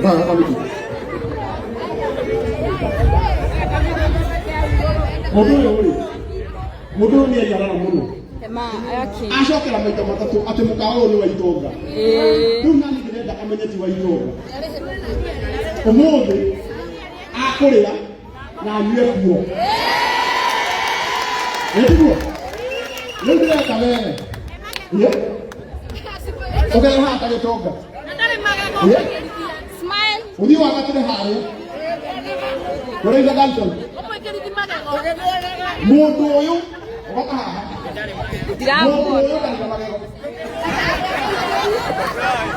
Ũkaga kamĩtĩ. Mũndũ ũyũ rĩ, mũndũ ũyũ nĩ aiarara mũno. Acokera maita matatũ atĩ mũkawa ũyũ nĩ wa itonga. Rĩu nani ndĩrenda amenye ti wa itonga. Ũmũthĩ akũrĩa na anyue kuo. Ĩtiguo? Rĩu ndĩrenda wee. Ĩ? Ũkere haha ta gĩtonga. Ĩ? Smile. Ũthiĩ wagatĩre harĩa. Kũrĩa Dalton. Mũndũ ũyũ ũgoka haha. Mũndũ Ndiramuona. ũyũ ndarĩ na magego.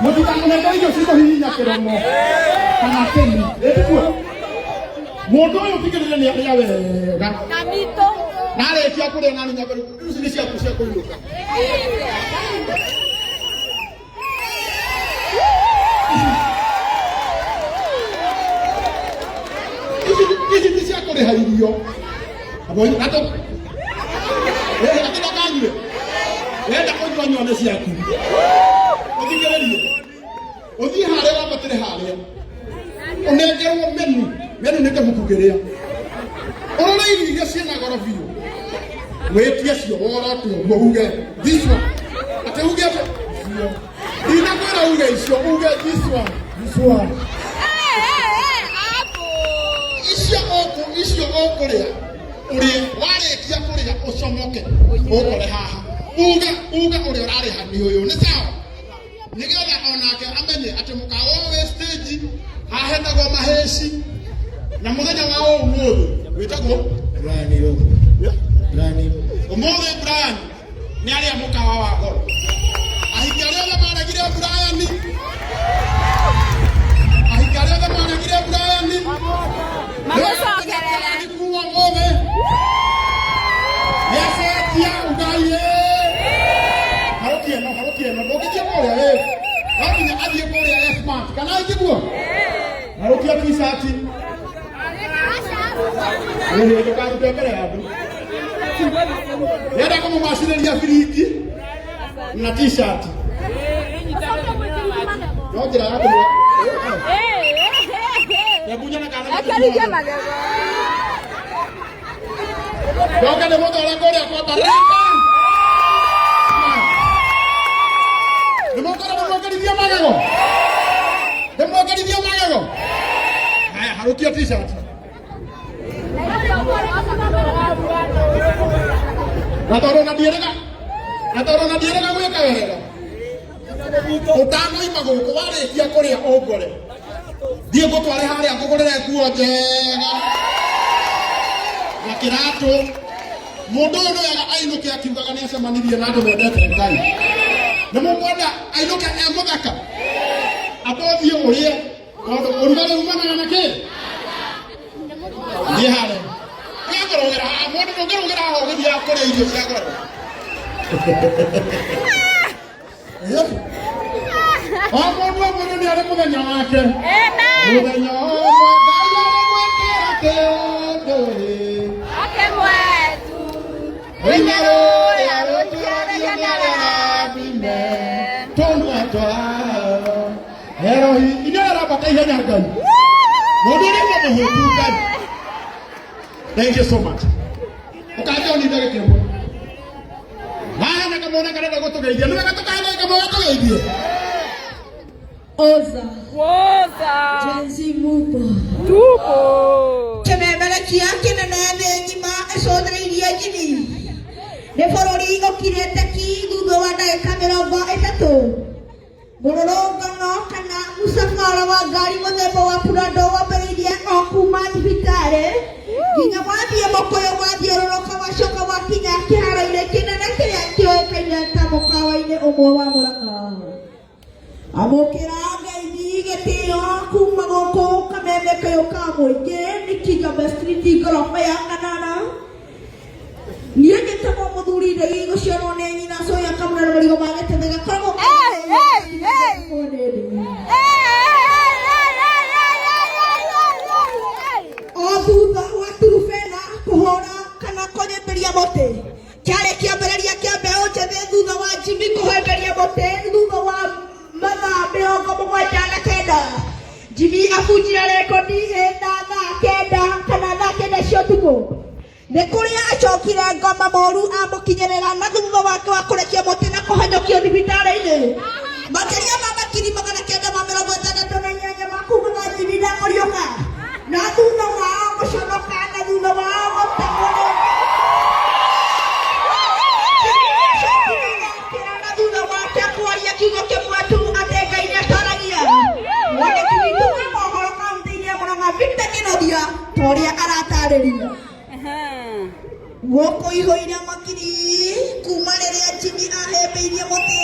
Mũtikamũnengere irio cikũhihinya kĩromo kana kĩni. Ĩtiguo? Mũndũ ũyũ tigĩrĩre nĩ arĩa wega. Na mito. Na arĩkia kũrĩa nani nyambe rĩu ici nĩ ciaku cia kũinũka. Ici nĩ cia kũrĩha irio. Abonye ato. Eh, atĩ ndakanyue. Wenda kũnyua nyua nĩ ciaku. Ũthikĩrĩrie. Ũthiĩ harĩa wambatĩre harĩa. Ũnengerwo menu. Menu nĩ kĩbuku kĩrĩa. Ũrore irio iria ciĩna goro biũ. Wĩtie cio worote ũguo uge this one. Atĩ uge atĩ icio. Ndinakwĩra uge icio, uge this one. This one. Icio ũkũ icio ũkũrĩa ũrĩe warĩkia kũrĩa ũcomoke ũkore haha uge uge ũrĩa ũrarĩha nĩ ũyũ nĩ sawa nĩgetha onake amenye atĩ mũkawa ũyũ wĩ stage hahenagwo mahĩci na mũthenya wa ũmũthĩ wĩtagwo Brian Iroko. Brian Iroko. ũmũthĩ Brian nĩ arĩa mũkawa wa goro ahiki arĩa othe maregire Brian ahiki arĩa othe maregire Brian Mamũcokerere. kuma ũmũthĩ nĩacenjia ugai harũkia ĩno harũkia ĩno ndũngĩthiĩ kũrĩa ĩ no nginya athiĩ kũrĩa e smart kana ĩtiguo harũkia t-shirt ĩhĩ ndũkarute mbere ya andũ ndĩrenda kũmũmacĩrĩria biringi na t-shirt no njĩra ya kũmũ Nyabunya na kana Ekerithia magego. Ndoka nĩ mũtware kũrĩa kwa Baraka. Nĩ mũkora nĩ mwongerithia magego. Nĩ mwongerithia magego. Haya, harũkia t-shirt. Na tondũ na ndiĩrĩga na tondũ na ndiĩrĩga gwĩka wega ũtanoima gũkũ warĩkia kũrĩa ũngore thiĩ ngũtware harĩa ngũgũrĩre nguo njega na kĩratũ mũndũ ũyũ nĩ wega ainũke akiugaga nĩ acemanirie na andũ mendete Ngai nĩ mũkwenda ainũke e mũthaka amba ũthiĩ ũrĩe tondũ ũrugarĩ umanaga na kĩ thiĩ harĩa ũgakũrũgĩra haha mũndũ ndũngĩrũgĩra haha ũgĩthiaga kũrĩa irio cia goro o mũndũ o mũndũ nĩ arĩ mũthenya wake mũthenya ũmwe Ngai arĩmwĩkĩra kĩũndũ ĩ. Rũina rũrĩa rũtuagio nĩ arĩa arathime tũnua twao Erohi inyuĩ arambata ihenya Ngai mũndũ ũrĩa uma mũhũtu Ngai thank you so much ũkanjoni ndagĩka ĩmwe haha na kamwana karenda gũtũgeithia nĩ wega tũkahe kamwe gatũgeithie Oza. Woza. Gen Z mupo. Tupo. Kĩmemerekia kĩnene thĩ ng'ima ĩcũthĩrĩirie njini nĩ bũrũri ũkirĩte ki thutha wa ndagĩka 30 mũrũrũngano kana mũcabara wa ngari mũthemba wa Prado wambĩrĩirie o kuma thibitarĩ nginya wathiĩ mũkũyũ wathiũrũrũka wacoka wakinya kĩharo-inĩ kĩnene kĩrĩa kĩũĩkaine ta mũkawa-inĩ ũmwe wa Mũrang'a. Amũkĩra ngeithi gĩtĩo kuma gũkũ kameme kayũ ka mũingĩ nĩ Kigambe Street ngoroba ya kanana. Niĩ njĩtagwo mũthuri ndegi gũciarwo nĩ nyina coya kamũra na marigũ ma gĩteme gakoragwo Hey, hey, hey. O thutha wa Turubena kũhũra kana kũnyitĩria mũtĩ kĩarĩ kĩambĩrĩria kĩa mbeũ njĩthĩ thutha wa Jimmy kũhĩmbĩria mũtĩ thutha wa mathaa 79 Jimmy Abunjire rekondi ĩna thaa 9 kana thaa 9 cia ũtukũ. Nĩ kũrĩa acokire ngoma moru amũkinyĩrĩra na thutha wake wa kũrekia mũtĩ na kũhanyũkio thibitarĩ-inĩ. Makĩria ma makiri 968 ma kugaga Jimmy ndakũriũka, na thutha wao gũconoka na thutha wao gũtegwo nĩ Jimmy acokire gokĩra na thutha wake kwaria kiugo kĩmwe tu atĩ Ngai nĩataragia. Mwandĩki witũ wa mohoro kaunti-inĩ ya Murang'a Victor Kĩnothia ta ũrĩa aratarĩria. Gũkũ ihũire makiri kuma rĩrĩa Jimmy ahĩmbĩirie mũtĩ.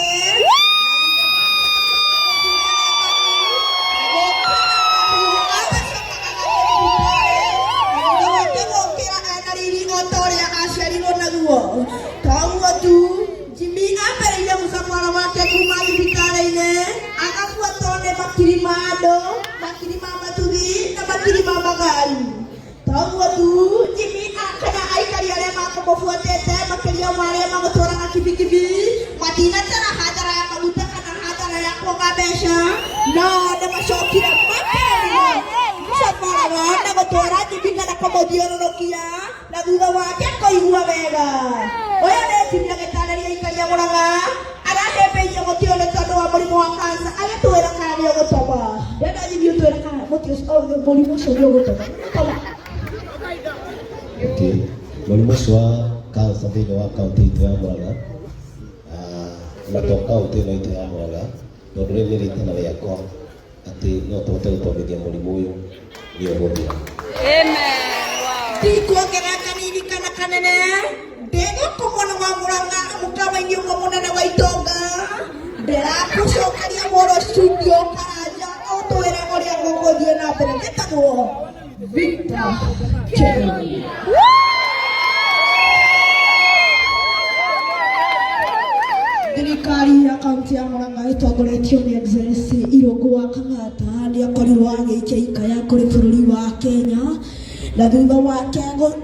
Gũkĩra ena riri o ta ũrĩa aciarirwo naguo. Toguo tu, Jimmy ambĩrĩirie mũcabara wake kuma thibitarĩ-inĩ agabuatwo nĩ makiri ma andũ, makiri ma matuthi na makiri ma magari. Toguo tu, Jimmy kana aikari arĩa makũmũbuatĩte makĩria ma arĩa magũtwaraga kibikibi matinatara hathara ya maguta kana hathara ya kwaga mbeca, no nĩ macokire mambĩrĩrie mũcabara wao na gũtwara Jimmy kana kũmũthiũrũrũkia na thutha wake kũigua wega. Ũyũ nĩ Jimmy agĩtarĩria aikari a Murang'a arahĩmbĩirie mũtĩ ũyũ nĩ tondũ wa mũrimũ wa kansa, agĩtwĩra kana nĩ ũgũtoma. Ndĩrenda Jimmy ũtwĩre kana mũtĩ ũcio, mũrimũ ũcio nĩ ũgũtoma. Toma. Okay. Mũrimũ ũcio wa kansa thĩinĩ wa kaunti itũ ya Murang'a, na to kaunti ĩno itũ ya Murang'a, tondũ rĩrĩ nĩ rĩtana rĩakwa atĩ no tũhote gũtongithia mũrimũ ũyũ nĩ ũgũthira. Amen. Wow. Ndikuongerera kanini kana kanene, ndĩ gũkũ mwena wa Murang'a mũkawa-inĩ ũmwe mũnene wa itonga, ndĩrakũcokeria mũro studio Karanja ũtwĩre ũrĩa gũgũthiĩ na mbere. Njĩtagwo Victor Kĩrani. Thirikari ya kaunti ya Murang'a ĩtongoretio nĩ Excellency Irũngũ wa Kang'ata nĩ akorirwo agĩikia ikaya kũrĩ bũrũri wa Kenya na thutha wake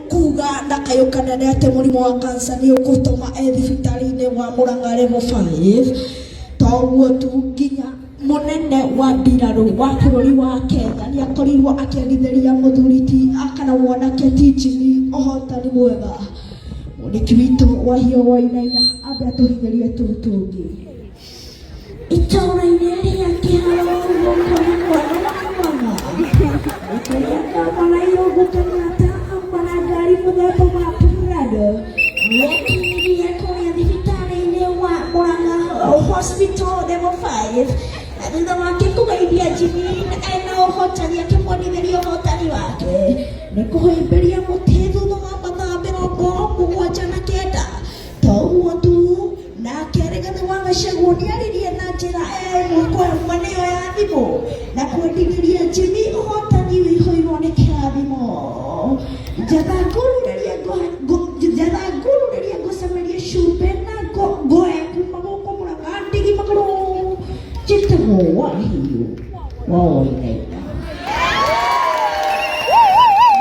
kuga na kayũ kanene atĩ mũrimũ wa kansa nĩ ũgũtũma e thibitarĩ-inĩ wa Murang'a level 5. Toguo tu, nginya mũnene wa mbirarũ wa bũrũri wa Kenya nĩ akorirwo akĩendithĩria mũthuri ti kana mwanake ti Jimmy ũhotani mwega. Mwandĩki witũ Wahiũ Wainaina ambe atũhinyĩrie tũu tũngĩ. Itũũra-inĩ rĩa Kĩharo gũkũ nĩ mwena wa Murang'a nĩ kũrĩa ngavana Irũngũ Kang'ata auma na ngari mũthemba wa Prado nĩakinyirie kũrĩa thibitarĩ-inĩ wa Murang'a Hospital level 5 na thutha wake kũgeithia Jimmy ena ũhotani akĩmuonithĩria ũhotani wake nĩ kũhĩmbĩria mũtĩ thutha wa mathaa 79. Toguo tu, nake Rigathĩ wa Gachagua nĩaririe na njĩra ĩmwe kwa ĩmwe nĩyo ya thimũ na kwendithĩria Jimmy ũhotani wĩihũirwo nĩ kĩrathimo. Njatha ngũrũrĩria ngũcamerie cumbĩ na ngoe kuma gũkũ Murang'a ndigi magũrũ, njĩtagwo Wahiũ wa Wainaina.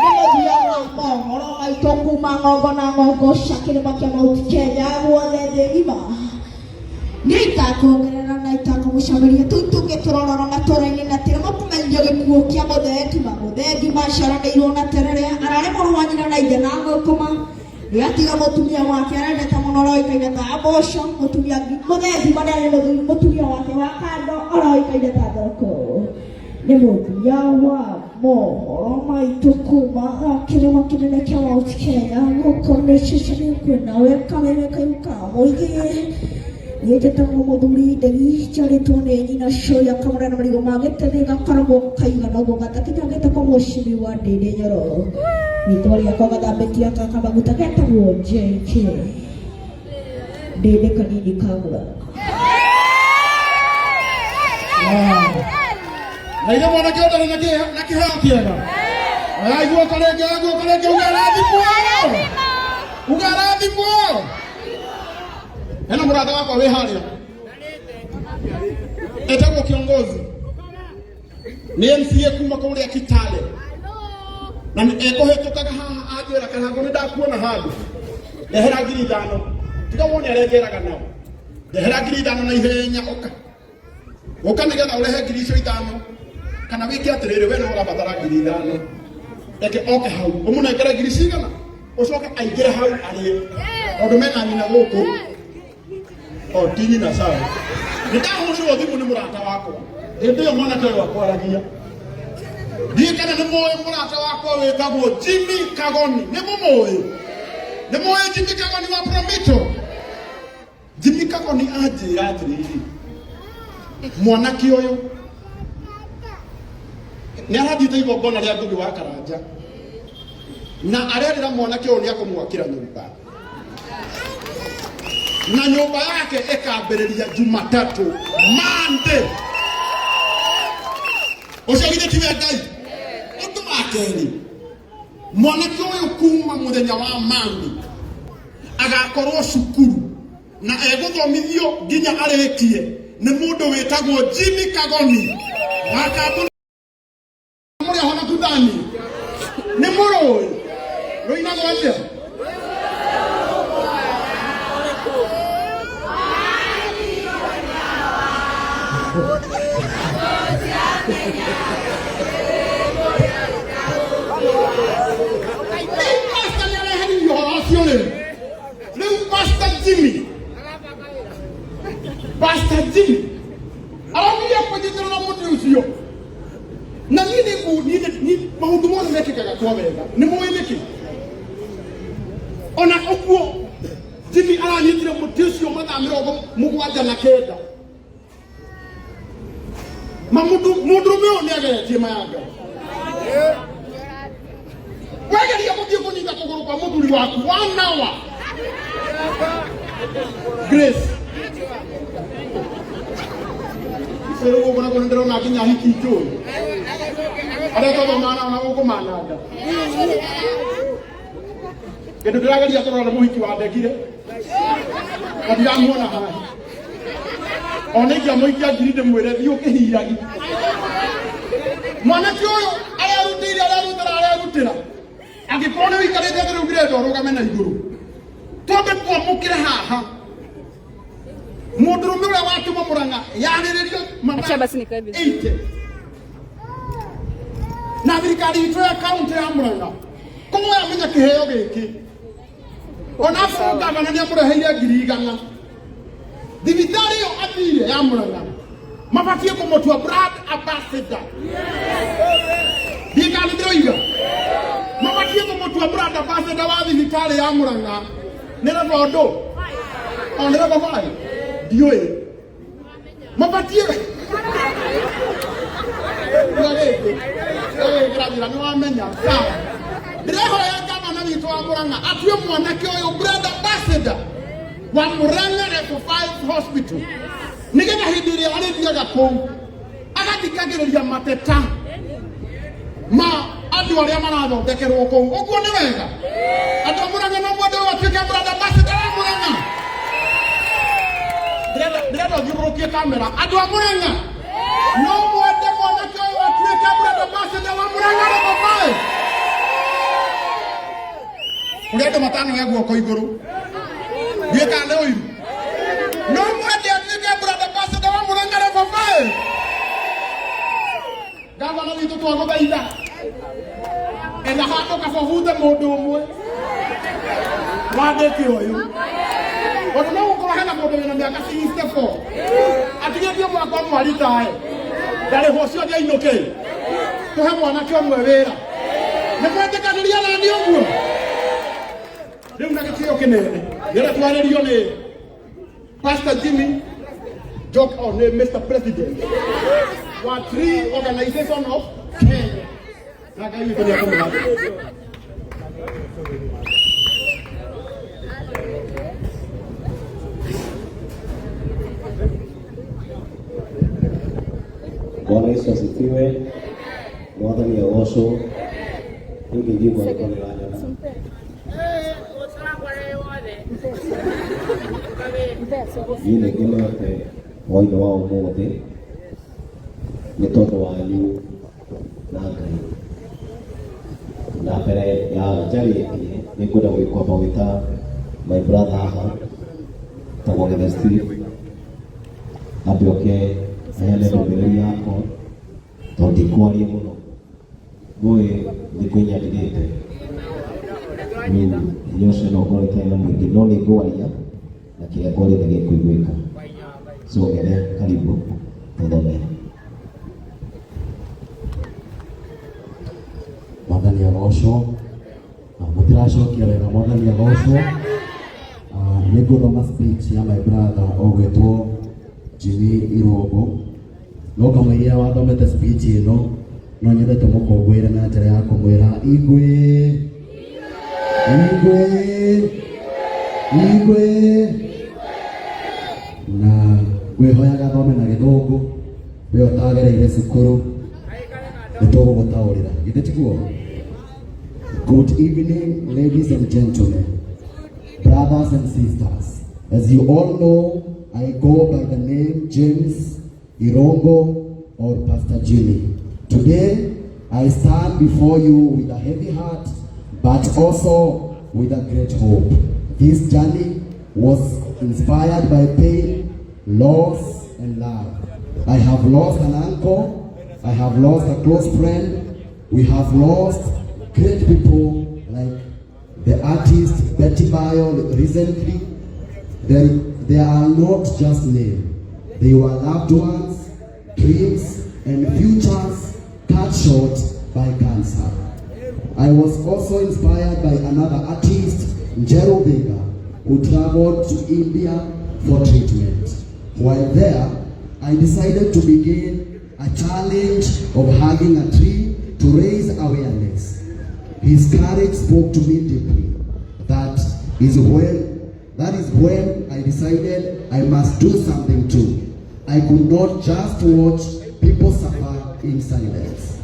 Nĩ mũthia wa mohoro maitũ kuma ng'ongo na ng'ongo cia kĩrĩma kĩa Mount Kenya guothe thĩ ng'ima. Nĩ itakuongerera na itakũmũcameria tũu tũngĩ tũrorora matũũra-inĩ na tĩrĩmo kũmenyithio gĩkuũ kĩa Mũthee Ngima. Mũthee Ngima aciaranĩirwo na Terere, ararĩ mũrũ wa nyina na ithe na Ngũkũma. Nĩatiga mũtumia wake arendete mũno ũroĩkaine ta Mboco. Mũtumia Mũthee Ngima nĩarĩ mũtumia wake wa kando ũroĩkaine ta Thoko. Nĩ mũthia wa mohoro maitũ kuma kĩrĩma kĩnene kĩa Mount Kenya gũkũ nĩ ceceni kwĩnawe kameme kaigu ka mũingĩ. Niĩ njĩtagwo mũthuri Ndegi, njiarĩtwo nĩ nyina Coya Kamũra na marigũ ma gĩtĩthĩ gakoragwo kaigana ũguo gatakinyangĩte kwa mũcimi wa Ndĩndĩ Nyoro. Rĩtwa rĩakwa gathambĩtie akaka maguta getagwo JK. Ndĩndĩ kanini ka Mũrang'a. Na ithe mwanake ũtarĩ na na kĩheo kĩega. Oya guoko rĩngĩ, oya guoko rĩngĩ, uga rathimwo. Uga rathimwo. Hena mũrata wakwa wĩ harĩa. Etagwo kiongozi. Nĩ MCA kuma kũrĩa Kitale. Na ekũhĩtũkaga haha anjĩra kana nĩ ndakuona handũ. Ndehera 5,000. Tiga wone arĩa ngeraga nao. Ndehera 5,000 na ihenya ũka. Ũka nĩgetha ũrehe 5,000. Kana wĩke atĩrĩrĩ, we nĩ ũrabatara 5,000, reke oke hau ũmũnengere ngiri cigana, ũcoke aingĩre hau arĩe, tondũ mena nyina gũkũ. O ti nyina, sawa. Nĩ ndahũrĩrwo thimũ nĩ mũrata wakwa hĩndĩ ĩyo mwanake ũyũ akwaragia. Ndiĩ kana nĩ mũĩ mũrata wakwa wĩtagwo Jimmy Kagoni. Nĩ mũmũĩ? Nĩ mũĩ Jimmy Kagoni wa Promito? Jimmy Kagoni anjĩra atĩrĩrĩ, mwanake ũyũ nĩ arathiĩte igongona rĩa Ngugi wa Karanja, na arerĩra mwanake ũyũ nĩ akũmwakĩra nyũmba, na nyũmba yake ĩkambĩrĩria Jumatatu, Monday. Ũcio githĩ tiwe Ngai? Ũndũ wa kerĩ, mwanake ũyũ kuma mũthenya wa Monday agakorwo cukuru na egũthomithio nginya arĩkie nĩ mũndũ wĩtagwo Jimmy Kagoni wa kambuni mũrĩ ahonoku thani. Nĩ mũrũĩ rũinagwo atĩa? Rĩu pastor nĩ areheririe ũhoro ũcio. Rĩu Pastor Jimmy araugire kũnyitĩrwo na mũtĩ ũcio, na niĩ nĩ niĩ niĩ maũndũ mothe mekĩkaga kwa wega. Nĩ mũĩ nĩkĩ? Ona ũguo Jimmy aranyitire mũtĩ ũcio mathaa 79. Ma mũndũ mũndũrũme ũyũ nĩ ageretie maya Ngai. Wegeria gũthiĩ kũnyita kũgũrũ kwa mũthuri waku one hour, Grace. Rĩu gũkũ nakuo nĩndĩrona nginya hiki njũĩ arĩa twathomana nao na gũkũ mananga. Kĩndũ ndĩrageria kũrora nĩ mũhiki wa ndegire, na ndiramuona haha. Ona ingĩamũikia ngiri ndĩmwĩre thiĩ ũkĩhiragi. Mwanake ũyũ arerutĩire, arerutĩra, arerutĩra. Angĩkorwo nĩ ũikarĩte thĩ rĩu, ndĩrenda ũrũgame na igũrũ, twambe twamũkĩre haha mũndũrũme ũrĩa watũma Mũrang'a yarĩrĩrio Acha basi nikae vizuri. 80 na thirikari itũ ya kaunti ya Murang'a koguo yamenya kĩheo gĩkĩ, onakorwo ngavana nĩ amũreheire 100,000, thibitarĩ ĩyo athire ya Murang'a mabatiĩ kũmũtua brand ambassador. Ndiĩ kana nĩ ndĩroiga mabatiĩ kũmũtua brand ambassador wa thibitarĩ ya Murang'a. Nĩ level ndũ o nĩ level 5, ndiũĩ mabatiĩ kĩrathira. Nĩ wamenya, sawa. Ndĩrehoya gavana witũ wa Murang'a atue mwanake ũyũ brand ambassador wa Murang'a Level 5 Hospital, nĩgetha hĩndĩ ĩrĩa arĩthiaga kũu agathikagĩrĩria mateta ma andũ arĩa marathondekerwo kũu. Ũguo nĩ wega. Andũ a Murang'a, no mwende ũyũ atuĩke brand ambassador wa Murang'a? Ndĩrenda ũthiũrũrũkie kamera. Andũ a Murang'a, no mwende mwanake ũyũ atuĩke brand ambassador wa Murang'a Level 5? Kũrĩ andũ matanoya guoko igũrũ, ndiĩ kana nĩ ũiru. No mwende atuĩke brand ambassador wa Murang'a Level 5? Gavana witũ, twagũthaitha, etha handũ kaba ũbute mũndũ ũmwe wandĩke ũyũ, tondũ no gũkorwo hena mũndũ wĩna mĩaka 64 atigĩtio mwaka ũmwe aritae, ndarĩhwo ciothe, ainũke, tũhe mwanake ũmwe wĩra. Nĩ mwetĩkanĩria nani ũguo? Rĩu na gĩtĩo kĩnene rĩrĩa twarĩrio nĩ Pastor Jimmy Joke, oh, nĩ Mr. President wa Tree Organization of Kenya, na Ngai witũ nĩ akũmũrathima. Bwana Yesu asifiwe. Mwathani agocwo. Rĩu ngĩnjigua nĩko nĩ wanyona. Niĩ nĩ ngenete hwainĩ wa ũmũthĩ nĩ tondũ wanyu na Ngai. Na mbere ya njarĩtie, nĩ ngwenda gwĩkwamba gwĩta my brother haha tagwo Gethe Steve, ambe oke aheane ndũmĩrĩri yakwa. Tondũ ndikwaria mũno, ngũĩ thikũ inya ndirĩte rĩu, hinya ũcio no ũkorwo itarĩ na mũingĩ, no nĩ ngwaria na kĩrĩa ngwaria nĩ gĩkũiguĩka. So Ngethe, karibu tũthomere. Mwathani agocwo. Mũtiracokia wega. Mwathani agocwo. Nĩ ngũthoma speech ya my brother ũgwĩtwo Jimmy Irũngũ, no kamũiria wathomete speech ĩno, no nyende tũmũkũngũĩre na njĩra ya kũmwĩra igwe, igwe, igwe. Na ngwĩhoyaga thome na Gĩthũngũ, we ũtagereire cukuru nĩ tũgũgũtaũrĩra, githĩ tiguo? Good evening, ladies and gentlemen, brothers and sisters. As you all know, I go by the name James Irongo or Pastor Jimmy. Today, I stand before you with a heavy heart, but also with a great hope. This journey was inspired by pain, loss, and love. I have lost an uncle, I have lost a close friend, we have lost great people like the artist Betty Bayo recently. They are not just names. They were loved ones, dreams, and futures cut short by cancer. I was also inspired by another artist, Njeru Vega, who traveled to India for treatment. While there, I decided to begin a challenge of hugging a tree to raise awareness. His courage spoke to me deeply. That is when I decided I must do something too. I could not just watch people suffer in silence.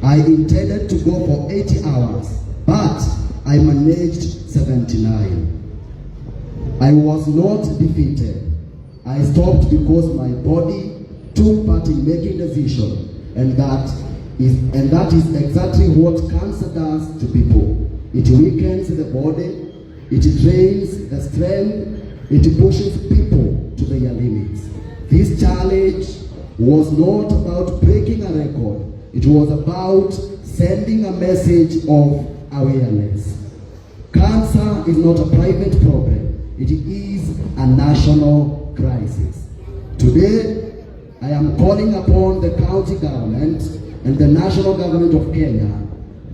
I intended to go for 80 hours, but I managed 79. I was not defeated. I stopped because my body took part in making decision, and that is exactly what cancer does to people. It weakens the body, it drains the strength, it pushes people to their limits. This challenge was not about breaking a record. It was about sending a message of awareness. Cancer is not a private problem. It is a national crisis. Today, I am calling upon the county government and the national government of Kenya.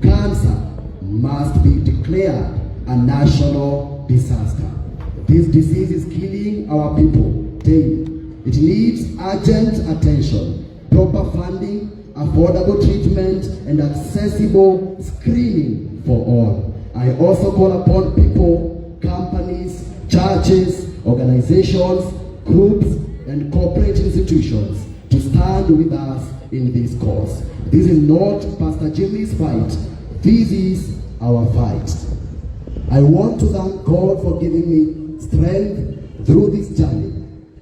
Cancer must be declared a national disaster. This disease is killing our people daily. It needs urgent attention, proper funding, affordable treatment, and accessible screening for all. I also call upon people, companies, churches, organizations, groups, and corporate institutions to stand with us in this cause. This is not Pastor Jimmy's fight. This is our fight. I want to thank God for giving me strength through this journey.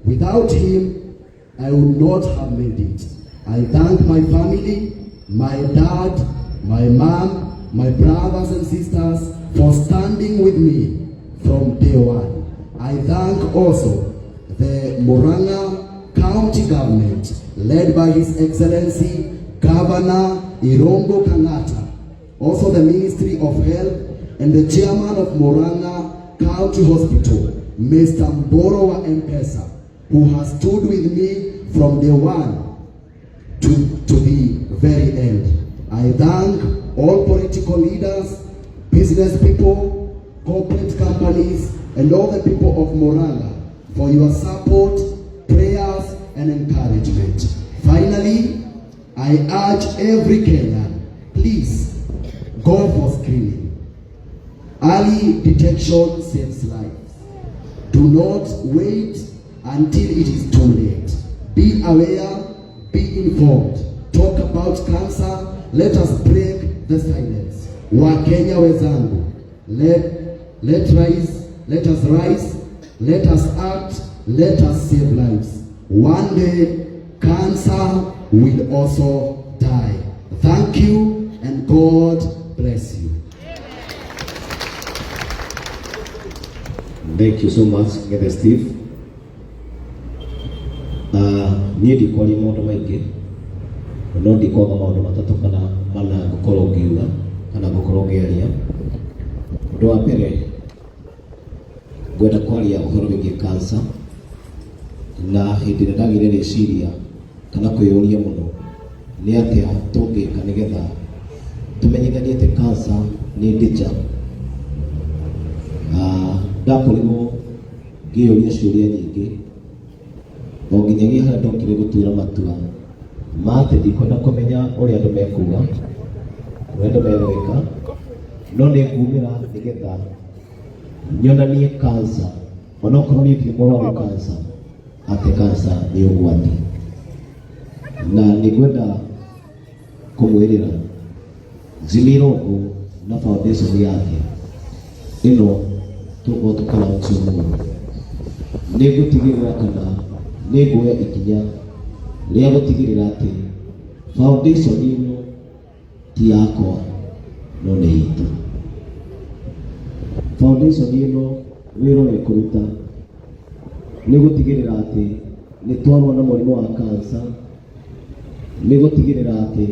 Without Him, I would not have made it. I thank my family, my dad, my mom, my brothers and sisters for standing with me from day one. I thank also the Murang'a County government, led by His Excellency Governor Irungu Kang'ata, also the Ministry of Health and the chairman of Murang'a County Hospital, Mr. Mboro wa M-Pesa, who has stood with me from day one to the very end. I thank all political leaders, business people, corporate companies, and all the people of Murang'a for your support, prayers, and encouragement. Finally, I urge every Kenyan, please go for screening. Early detection saves lives. Do not wait until it is too late. Be aware, be informed. Talk about cancer. Let us break the silence. Wakenya wenzangu, let us rise, let us act, let us save lives. One day, cancer will also die. Thank you and God bless you. Thank you so much, Gethe Steve. Niĩ ndikwaria maũndũ maingĩ. No ndikwaga maũndũ matatũ kana mana ngũkorwo ngiuga kana ngũkorwo ngĩaria. Ũndũ wa mbere, ngwenda kwaria ũhoro wĩgiĩ cancer, na hĩndĩ ĩrĩa ndagĩire rĩciria kana kwĩyũria mũno nĩ atĩa tũngĩka nĩgetha tũmenyithanie atĩ cancer nĩ ndĩja. Ndakorirwo ngĩyũria ciũria nyingĩ o nginyagia harĩa ndokire gũtuĩra matua ma atĩ ndikwenda kũmenya ũrĩa andũ mekuga, ũrĩa andũ megwĩka, no nĩ ngumĩra nĩgetha nyonanie cancer, onokorwo niĩ ndirĩ mũrwaru cancer, atĩ cancer nĩ ũgwati. Na nĩ ngwenda kũmwĩrĩra Jimmy Irungu na foundation yake ĩno tũgũkorwo tũkĩlaunch ũmũthĩ, nĩ ngũtigĩrĩra kana nĩ nguoya ikinya rĩa gũtigĩrĩra atĩ foundation ĩno ti yakwa no nĩ itũ. Foundation ĩno wĩra ũrĩa ĩkũruta nĩ gũtigĩrĩra atĩ nĩ twarũa na mũrimũ wa cancer, nĩ gũtigĩrĩra atĩ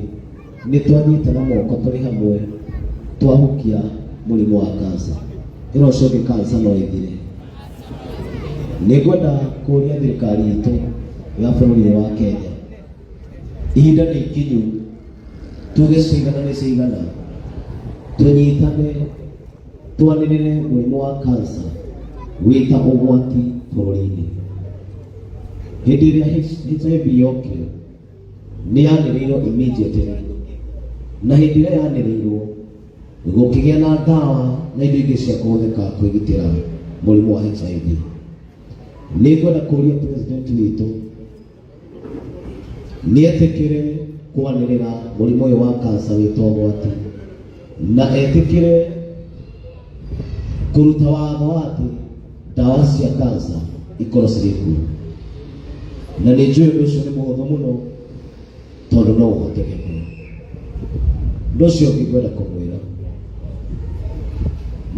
nĩ twanyitana moko tũrĩ hamwe twahukia mũrimũ wa cancer. Ĩno ũcio ũngĩ cancer no ĩthire. Nĩ ngwenda kũria thirikari itũ ya bũrũri ũyũ wa Kenya, ihinda nĩ ikinyu tuge cigana nĩ cigana, tũnyitane twanĩrĩre mũrimũ wa cancer wĩ ta ũgwati bũrũri-inĩ. Hĩndĩ ĩrĩa HIV yokire nĩ yanĩrĩirwo immediately, na hĩndĩ ĩrĩa yanĩrĩirwo gũkĩgĩa na ndawa na indo ingĩ cia kũhũthĩka kwĩgitĩra mũrimũ wa HIV. Nĩ ngwenda kũria president witũ nĩ etĩkĩre kwanĩrĩra mũrimũ ũyũ wa kansa wĩ ta ũgwati, na etĩkĩre kũruta watho wa atĩ ndawa cia kansa ikorwo cirĩ kuo. Na nĩ njũĩ ũndũ ũcio nĩ mũhũthũ mũno tondũ no ũhotekeke. Ũndũ ũcio ũngĩ ngwenda kũmwĩra,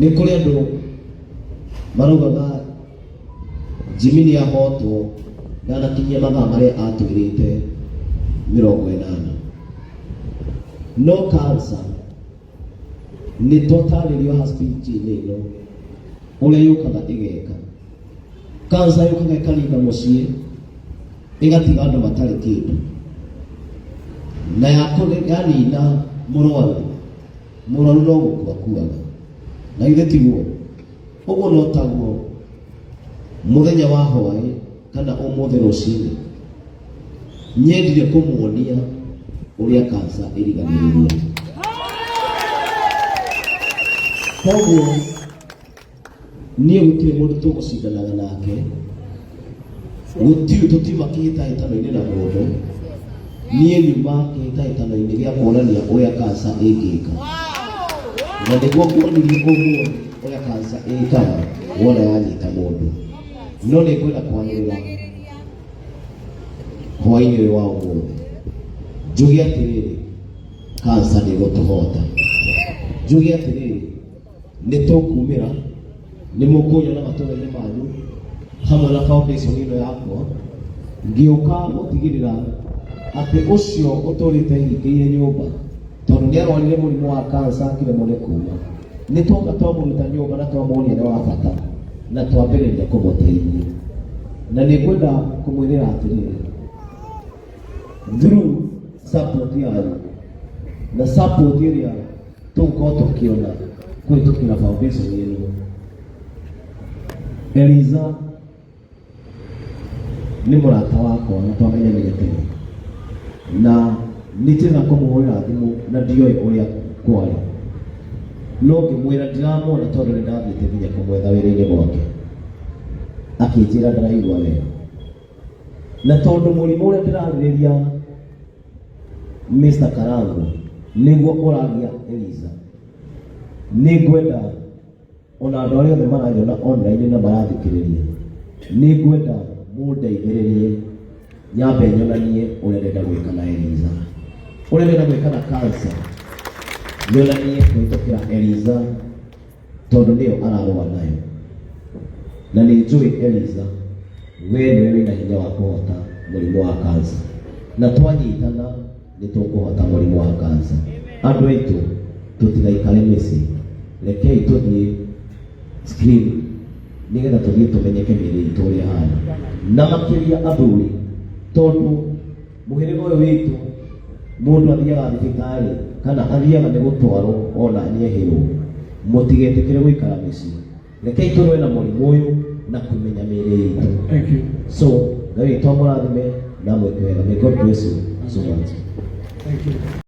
nĩ kũrĩ andũ maraugaga Jimmy nĩ ahotwo, ndanakinyia mathaa marĩa atwĩrĩte 80. No cancer nĩ twatarĩrio haha speech-inĩ ĩno ũrĩa yũkaga ĩgeka. Cancer yũkaga ĩkaringa mũciĩ, ĩgatiga andũ matarĩ kĩndũ, na yanina mũrwaru, mũrwaru no gũkua akuaga. Na githĩ tiguo? Ũguo no taguo mũthenya wa hwaĩ kana ũmũthĩ rũcinĩ nyendire kũmuonia ũrĩa kansa ĩriganĩrĩria. Koguo niĩ gũtirĩ mũndũ tũgũcindanaga nake, gũtirĩ, tũtiuma kĩhĩtahĩtano-inĩ na mũndũ. Niĩ nyuma kĩhĩtahĩtano-inĩ gĩa kuonania ũrĩa kansa ĩngĩka, na nĩguo nguonirie ũmũthĩ ũrĩa kansa ĩkaga wona yanyita mũndũ. No nĩ ngwenda kwanĩrĩra hwainĩ ũyũ wa ũmũthĩ njuge atĩrĩrĩ, kansa ndĩgũtũhota. Njuge atĩrĩrĩ, nĩ tũkumĩra, nĩ mũkũnyona matũra-inĩ manyu hamwe na foundation ĩno yakwa, ngĩũka gũtigĩrĩra atĩ ũcio ũtũrĩte hingĩire nyũmba tondũ nĩ arwarire mũrimũ wa kansa akĩremwo nĩ kuma, nĩ twoka twamũruta nyũmba na twamuonia nĩ wa bata na twambĩrĩria kũmũteithia. Na nĩ ngwenda kũmwĩrĩra atĩrĩrĩ, through support yanyu na support ĩrĩa tũgũkorwo tũkĩona kũhĩtũkĩra foundation ĩno, Eliza nĩ mũrata wakwa na twamenyanire tene, na nĩ njĩraga kũmũhũrĩra thimũ na ndioĩ ũrĩa kwarĩ, no ngĩmwĩra ndiramuona tondũ nĩ ndathiĩte nginya kũmwetha wĩra-inĩ gwake, akĩnjĩra ndaraigua wega. Na tondũ mũrimũ ũrĩa ndĩrarĩrĩria Mr. Karango nĩguo ũragia Eliza, nĩ ngwenda ona andũ arĩa othe maranyona online na marathikĩrĩria, nĩ ngwenda mũndeithĩrĩrie nyambe nyonanie ũrĩa ndĩrenda gwĩka na Eliza, ũrĩa ndĩrenda gwĩka na cancer, nyonanie kũhĩtũkĩra Eliza tondũ nĩyo ararũa nayo. Na nĩ njũĩ Eliza, we nĩwe wĩna hinya wa kũhota mũrimũ wa cancer, na twanyitana. Nĩ tũkũhota mũrimũ wa kansa. Andũ aitũ, tũtigaikare mĩciĩ, rekei tũthiĩ screen nĩgetha tũthiĩ tũmenyeke mĩĩrĩ itũ ũrĩa ĩhana, na makĩria athuri, tondũ mũhĩrĩga ũyũ witũ mũndũ athiaga thibitarĩ kana athiaga nĩ gũtwarwo ona nĩehĩrwo. Mũtigetĩkĩre gũikara mĩciĩ, rekei tũrũe na mũrimũ ũyũ na kũmenya mĩĩrĩ itũ. Thank you. So Ngai witũ amũrathime na mwĩke wega. May God bless you so much. Thank you.